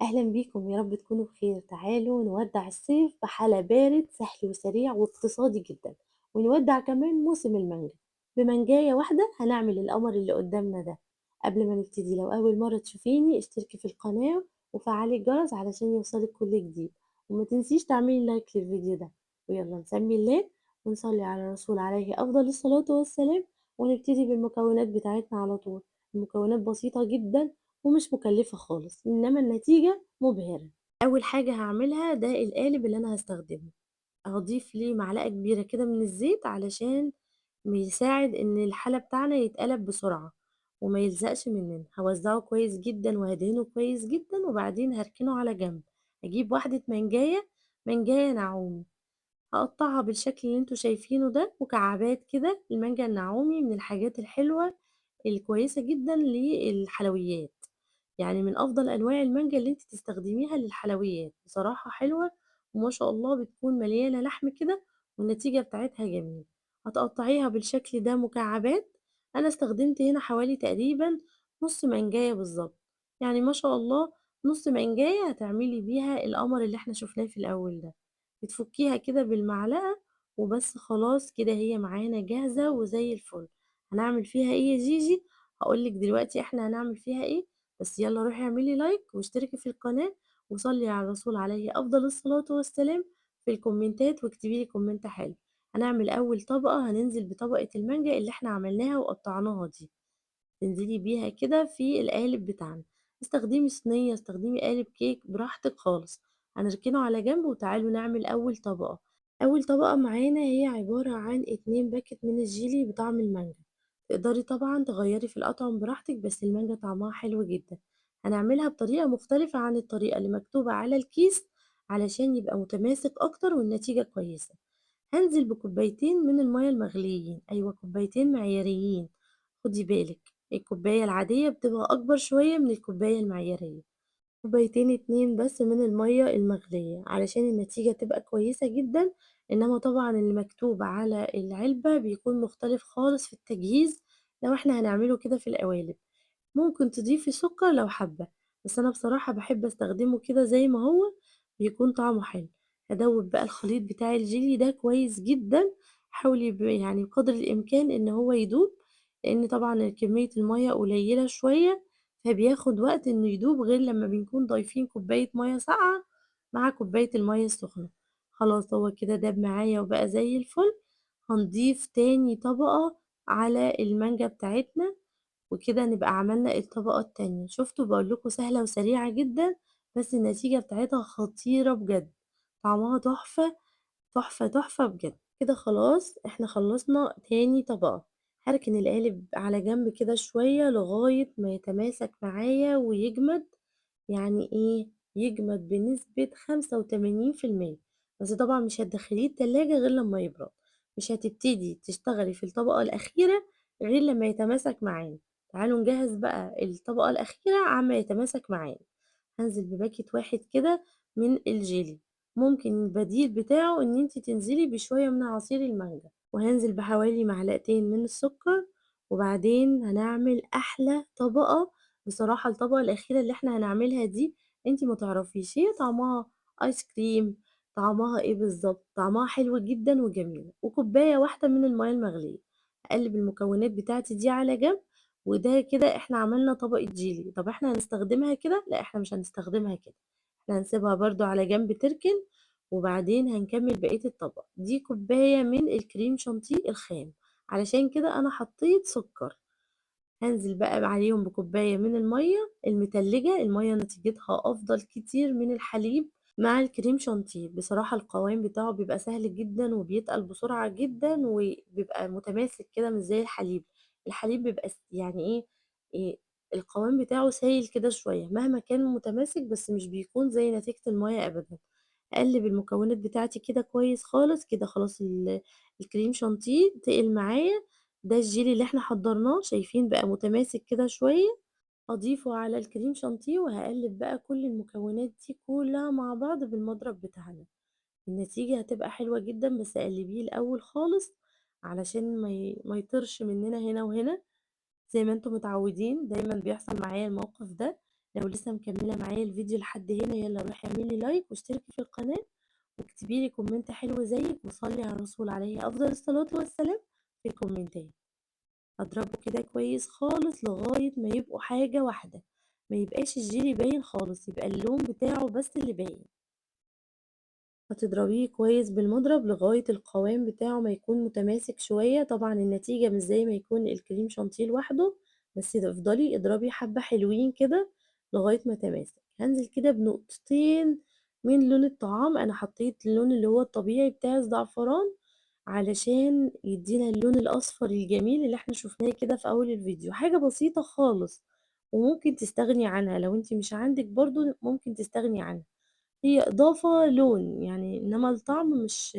أهلًا بيكم، يا رب تكونوا بخير. تعالوا نودّع الصيف بحلى بارد سهل وسريع واقتصادي جدًا، ونودّع كمان موسم المانجا. بمانجاية واحدة هنعمل القمر اللي قدامنا ده. قبل ما نبتدي لو أول مرة تشوفيني اشتركي في القناة وفعّلي الجرس علشان يوصلِك كل جديد، وما تنسيش تعملي like للفيديو ده. ويالّا نسمي الله ونصلي على الرسول عليه أفضل الصلاة والسلام، ونبتدي بالمكونات بتاعتنا على طول. المكونات بسيطة جدًا ومش مكلفة خالص، إنما النتيجة مبهرة. أول حاجة هاعملها ده القالب اللي أنا هاستخدمه، هاضيف ليه معلقة كبيرة كده من الزيت علشان بيساعد إن الحلة بتاعنا يتقلب بسرعة وما يلزقش مننا. هاوزعه كويس جدًا وهادهنه كويس جدًا، وبعدين هاركنه على جنب. هاجيب واحدة منجاية، منجاية ناعومي، هاقطعها بالشكل اللي انتم شايفينه ده مكعبات كده. المانجا الناعومي من الحاجات الحلوة الكويسة جدًا للحلويات، يعني من أفضل أنواع المانجا اللي أنتِ تستخدميها للحلويات، بصراحة حلوة وما شاء الله بتكون مليانة لحم كده والنتيجة بتاعتها جميلة. هتقطعيها بالشكل ده مكعبات، أنا استخدمت هنا حوالي تقريبًا نُص مانجاية بالضبط، يعني ما شاء الله نُص مانجاية هتعملي بيها القمر اللي إحنا شُفناه في الأول ده. بتفكيها كده بالمعلقة وبس، خلاص كده هي معانا جاهزة وزي الفل. هنعمل فيها إيه يا جيجي؟ هاقول لِك دلوقتي إحنا هنعمل فيها إيه، بس يالّا روحي اعملي like واشتركي في القناة وصلي على الرسول عليه أفضل الصلاة والسلام في الكومنتات، واكتبي لي comment حلو. هنعمل أول طبقة، هننزل بطبقة المانجا اللي إحنا عملناها وقطعناها دي، تنزلي بيها كده في القالب بتاعنا. استخدمي صينية، استخدمي قالب كيك براحتك خالص. هنركنه على جنب وتعالوا نعمل أول طبقة. أول طبقة معانا هي عبارة عن 2 باكت من الجيلي بطعم المانجا. تقدري طبعًا تغيّري في الأطعم براحتك، بس المانجا طعمها حلو جدًا. هنعملها بطريقة مختلفة عن الطريقة اللي مكتوبة على الكيس علشان يبقى متماسك أكتر والنتيجة كويسة. هانزل بكوبايتين من المَيّة المغليين، أيوه كوبايتين معياريين، خدي بالِك الكوباية العادية بتبقى أكبر شوية من الكوباية المعيارية. كوبايتين 2 بس من المَيّة المغلية علشان النتيجة تبقى كويسة جدًا، إنما طبعًا اللي مكتوب على العلبة بيكون مختلف خالص في التجهيز لو إحنا هنعمله كده في القوالب. ممكن تضيفي سكر لو حابة، بس أنا بصراحة باحب أستخدمه كده زي ما هو بيكون طعمه حلو. هادوب بقى الخليط بتاع الجيلي ده كويس جدًا، حاولي يعني بقدر الإمكان إن هو يدوب، لإن طبعًا كمية المَيّة قليلة شوية، فبياخد وقت إنه يدوب غير لما بنكون ضايفين كوباية مَيّة ساقعة مع كوباية المَيّة السخنة. خلاص هو كده داب معايا وبقى زي الفل. هنضيف تاني طبقة على المانجا بتاعتنا، وكده نبقى عملنا الطبقة التانية. شُفتوا باقول لكم سهلة وسريعة جدًا، بس النتيجة بتاعتها خطيرة بجد، طعمها تحفة، تحفة، تحفة بجد. كده خلاص إحنا خلصنا تاني طبقة. هاركن القالب على جنب كده شوية لغاية ما يتماسك معايا ويجمد، يعني إيه؟ يجمد بنسبة خمسة وتمانين في المية، بس طبعًا مش هتدخليه التلاجة غير لما يبرد، مش هتبتدي تشتغلي في الطبقة الأخيرة غير لما يتماسك معانا. تعالوا نجهز بقى الطبقة الأخيرة عما يتماسك معانا. هنزل بباكت واحد كده من الجيلي، ممكن البديل بتاعه إن انتي تنزلي بشوية من عصير المانجا، وهنزل بحوالي معلقتين من السكر، وبعدين هنعمل أحلى طبقة. بصراحة الطبقة الأخيرة اللي احنا هنعملها دي انتي ما تعرفيش هي طعمها آيس كريم، طعمها ايه بالظبط، طعمها حلو جدا وجميل. وكوباية واحدة من المية المغلية. هقلب المكونات بتاعتي دي على جنب، وده كده احنا عملنا طبقة جيلي. طب احنا هنستخدمها كده؟ لا احنا مش هنستخدمها كده، احنا هنسيبها برضو على جنب تركن، وبعدين هنكمل بقية الطبق. دي كوباية من الكريم شانتيه الخام، علشان كده انا حطيت سكر. هنزل بقى عليهم بكوباية من المية المتلجة، المية نتيجتها أفضل كتير من الحليب مع الكريم شانتيه. بصراحة القوام بتاعه بيبقى سهل جدا وبيتقل بسرعة جدا وبيبقى متماسك كده، مش زي الحليب. الحليب بيبقى يعني إيه، إيه القوام بتاعه سايل كده شوية، مهما كان متماسك بس مش بيكون زي نتيجة المية أبدا. أقلب المكونات بتاعتي كده كويس خالص كده. خلاص الكريم شانتيه تقل معايا. ده الجيلي اللي احنا حضرناه، شايفين بقى متماسك كده شوية. هضيفه على الكريم شانتيه وهقلب بقى كل المكونات دي كلها مع بعض بالمضرب بتاعنا. النتيجة هتبقى حلوة جدا، بس قلبيه الأول خالص علشان ما يطرش مننا هنا وهنا زي ما انتم متعودين. دايما بيحصل معايا الموقف ده، لو لسه مكملة معايا الفيديو لحد هنا يلا روحي اعملي like واشتركي في القناة واكتبي لي comment حلو زيك، وصلي على الرسول عليه أفضل الصلاة والسلام في الكومنتات. هاضربه كده كويس خالص لغاية ما يبقوا حاجة واحدة، ما يبقاش الجيلي باين خالص، يبقى اللون بتاعه بس اللي باين. هتضربيه كويس بالمضرب لغاية القوام بتاعه ما يكون متماسك شوية. طبعا النتيجة مش زي ما يكون الكريم شانتيه لوحده، بس افضلي اضربي حبة حلوين كده لغاية ما تماسك. هنزل كده بنقطتين من لون الطعام، أنا حطيت اللون اللي هو الطبيعي بتاع الزعفران علشان يدينا اللون الأصفر الجميل اللي احنا شفناه كده في أول الفيديو. حاجة بسيطة خالص وممكن تستغني عنها لو انتي مش عندك، برضو ممكن تستغني عنها، هي إضافة لون يعني، إنما الطعم مش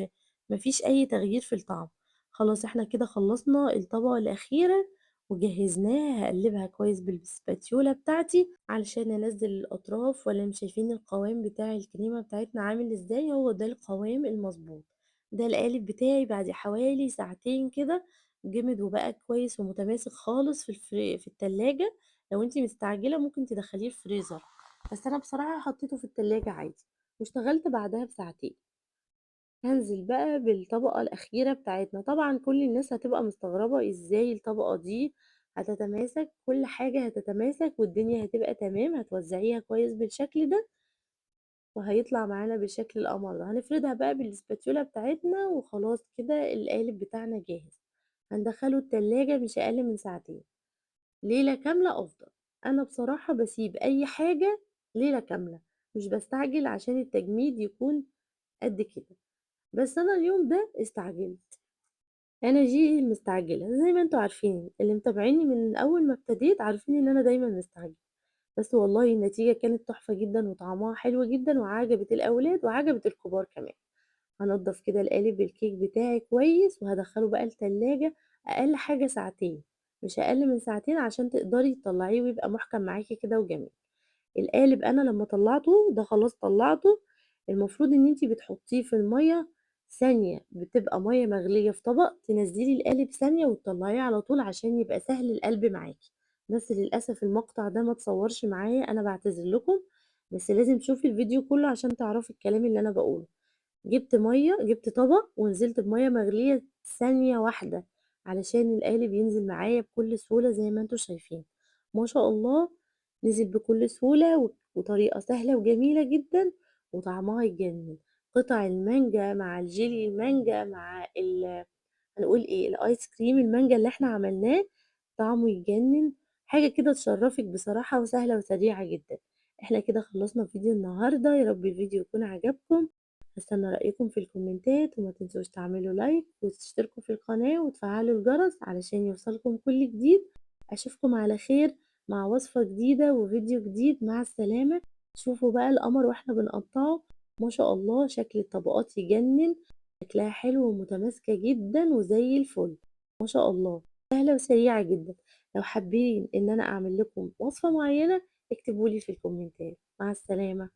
مفيش أي تغيير في الطعم. خلاص احنا كده خلصنا الطبقة الأخيرة وجهزناها. هقلبها كويس بالسباتيولا بتاعتي علشان انزل الأطراف. ولا مش شايفين القوام بتاع الكريمة بتاعتنا عامل ازاي؟ هو ده القوام المظبوط. ده القالب بتاعي بعد حوالي ساعتين كده جمد وبقى كويس ومتماسك خالص في التلاجة. لو انتي مستعجلة ممكن تدخليه الفريزر، بس انا بصراحة حطيته في التلاجة عادي واشتغلت بعدها بساعتين. هنزل بقى بالطبقة الأخيرة بتاعتنا. طبعا كل الناس هتبقى مستغربة ازاي الطبقة دي هتتماسك، كل حاجة هتتماسك والدنيا هتبقى تمام. هتوزعيها كويس بالشكل ده وهيطلع معانا بالشكل القمر ده. هنفردها بقى بالسباتيولا بتاعتنا وخلاص كده القالب بتاعنا جاهز. هندخله التلاجة مش أقل من ساعتين، ليلة كاملة أفضل. أنا بصراحة بسيب أي حاجة ليلة كاملة، مش بستعجل عشان التجميد يكون قد كده، بس أنا اليوم ده استعجلت. أنا جيلي المستعجلة زي ما انتوا عارفين، اللي متابعيني من أول ما ابتديت عارفين إن أنا دايما مستعجلة، بس والله النتيجة كانت تحفة جدا وطعمها حلو جدا وعجبت الأولاد وعجبت الكبار كمان. هنضف كده القالب الكيك بتاعي كويس وهدخله بقى التلاجة أقل حاجة ساعتين، مش أقل من ساعتين عشان تقدري تطلعيه ويبقى محكم معاكي كده وجميل. القالب أنا لما طلعته ده خلاص طلعته، المفروض إن انتي بتحطيه في المية ثانية، بتبقى مية مغلية في طبق، تنزلي القالب ثانية وتطلعيه على طول عشان يبقى سهل القلب معاكي. بس للأسف المقطع ده ما اتصورش معايا، أنا بعتذر لكم، بس لازم تشوفي الفيديو كله عشان تعرفي الكلام اللي أنا بقوله. جبت طبق ونزلت بمية مغلية ثانية واحدة علشان القالب ينزل معايا بكل سهولة زي ما انتوا شايفين. ما شاء الله نزل بكل سهولة وطريقة سهلة وجميلة جدا وطعمها يجنن. قطع المانجا مع الجيلي المانجا مع هنقول ايه، الايس كريم المانجا اللي احنا عملناه، طعمه يجنن. حاجة كده تشرفك بصراحة وسهلة وسريعة جدا. احنا كده خلصنا فيديو النهاردة، يا رب الفيديو يكون عجبكم. هستنى رأيكم في الكومنتات، وما تنسوش تعملوا like وتشتركوا في القناة وتفعلوا الجرس علشان يوصلكم كل جديد. أشوفكم على خير مع وصفة جديدة وفيديو جديد. مع السلامة. شوفوا بقى القمر واحنا بنقطعه، ما شاء الله شكل الطبقات يجنن، شكلها حلو ومتماسكة جدا وزي الفل ما شاء الله، سهلة وسريعة جدا. لو حابين ان انا اعمل لكم وصفة معينة اكتبولي في الكومنتات. مع السلامة.